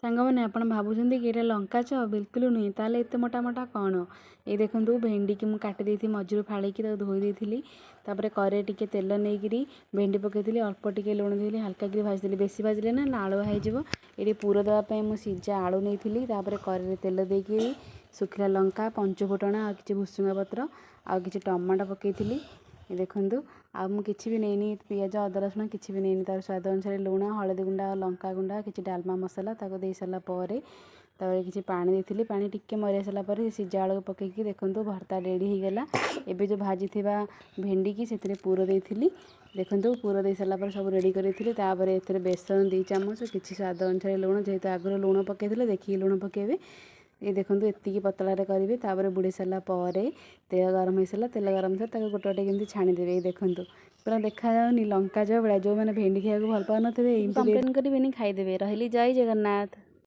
ସାଙ୍ଗମାନେ, ଆପଣ ଭାବୁଛନ୍ତି କି ଏଇଟା ଲଙ୍କା ଚପ୍? ବିଲକୁଲ ନୁହେଁ। ତାହେଲେ ଏତେ ମୋଟା ମୋଟା କ'ଣ? ଏଇ ଦେଖନ୍ତୁ, ଭେଣ୍ଡିକି ମୁଁ କାଟି ଦେଇଥିଲି ମଝିରୁ ଫାଳିକି, ତାକୁ ଧୋଇ ଦେଇଥିଲି। ତାପରେ କରେଇ ଟିକେ ତେଲ ନେଇକିରି ଭେଣ୍ଡି ପକାଇଥିଲି, ଅଳ୍ପ ଟିକେ ଲୁଣ ଦେଇଥିଲି, ହାଲକା କିରି ଭାଜିଥିଲି। ବେଶୀ ଭାଜିଲେ ନା ନାଳୁଆ ହେଇଯିବ। ଏଠି ପୁର ଦେବା ପାଇଁ ମୁଁ ସିଝା ଆଳୁ ନେଇଥିଲି। ତାପରେ କରେଇରେ ତେଲ ଦେଇକିରି ଶୁଖିଲା ଲଙ୍କା, ପଞ୍ଚୁ ଫୁଟଣ ଆଉ କିଛି ଭୃଷୁଙ୍ଗା ପତ୍ର ଆଉ କିଛି ଟମାଟୋ ପକାଇଥିଲି। ଦେଖନ୍ତୁ, ଆଉ ମୁଁ କିଛି ବି ନେଇନି, ପିଆଜ, ଅଦା, ରସୁଣ କିଛି ବି ନେଇନି। ତାର ସ୍ୱାଦ ଅନୁସାରେ ଲୁଣ, ହଳଦୀ ଗୁଣ୍ଡ ଆଉ ଲଙ୍କା ଗୁଣ୍ଡ, କିଛି ଡାଲମା ମସଲା ତାକୁ ଦେଇ ସାରିଲା ପରେ ତାପରେ କିଛି ପାଣି ଦେଇଥିଲି। ପାଣି ଟିକେ ମରି ସାରିଲା ପରେ ସେ ସିଝା ଆଳୁକୁ ପକାଇକି ଦେଖନ୍ତୁ, ଭର୍ତ୍ତା ରେଡ଼ି ହେଇଗଲା। ଏବେ ଯେଉଁ ଭାଜିଥିବା ଭେଣ୍ଡିକି ସେଥିରେ ପୁର ଦେଇଥିଲି। ଦେଖନ୍ତୁ, ପୁର ଦେଇ ସାରିଲା ପରେ ସବୁ ରେଡ଼ି କରିଥିଲି। ତାପରେ ଏଥିରେ ବେସନ 2 ଚାମଚ, କିଛି ସ୍ୱାଦ ଅନୁସାରେ ଲୁଣ। ଯେହେତୁ ଆଗରୁ ଲୁଣ ପକାଇଥିଲେ, ଦେଖିକି ଲୁଣ ପକାଇବେ। ଏ ଦେଖନ୍ତୁ, ଏତିକି ପତଳାରେ କରିବେ। ତାପରେ ବୁଡ଼େଇ ସାରିଲା ପରେ ତେଲ ଗରମ ହେଇସାରିଲା। ତେଲ ଗରମ ହେଇସାରିଲା, ତାକୁ ଗୋଟେ ଗୋଟେ କେମିତି ଛାଣିଦେବେ। ଏଇ ଦେଖନ୍ତୁ, ପୁରା ଦେଖାଯାଉନି ଲଙ୍କା ଚପ୍ ଭଳିଆ? ଯେଉଁମାନେ ଭେଣ୍ଡି ଖାଇବାକୁ ଭଲ ପାଉନଥିବେ, ଏମିତି କମ୍ପ୍ଲେନ୍ କରିବେନି, ଖାଇଦେବେ। ରହିଲି, ଜୟ ଜଗନ୍ନାଥ।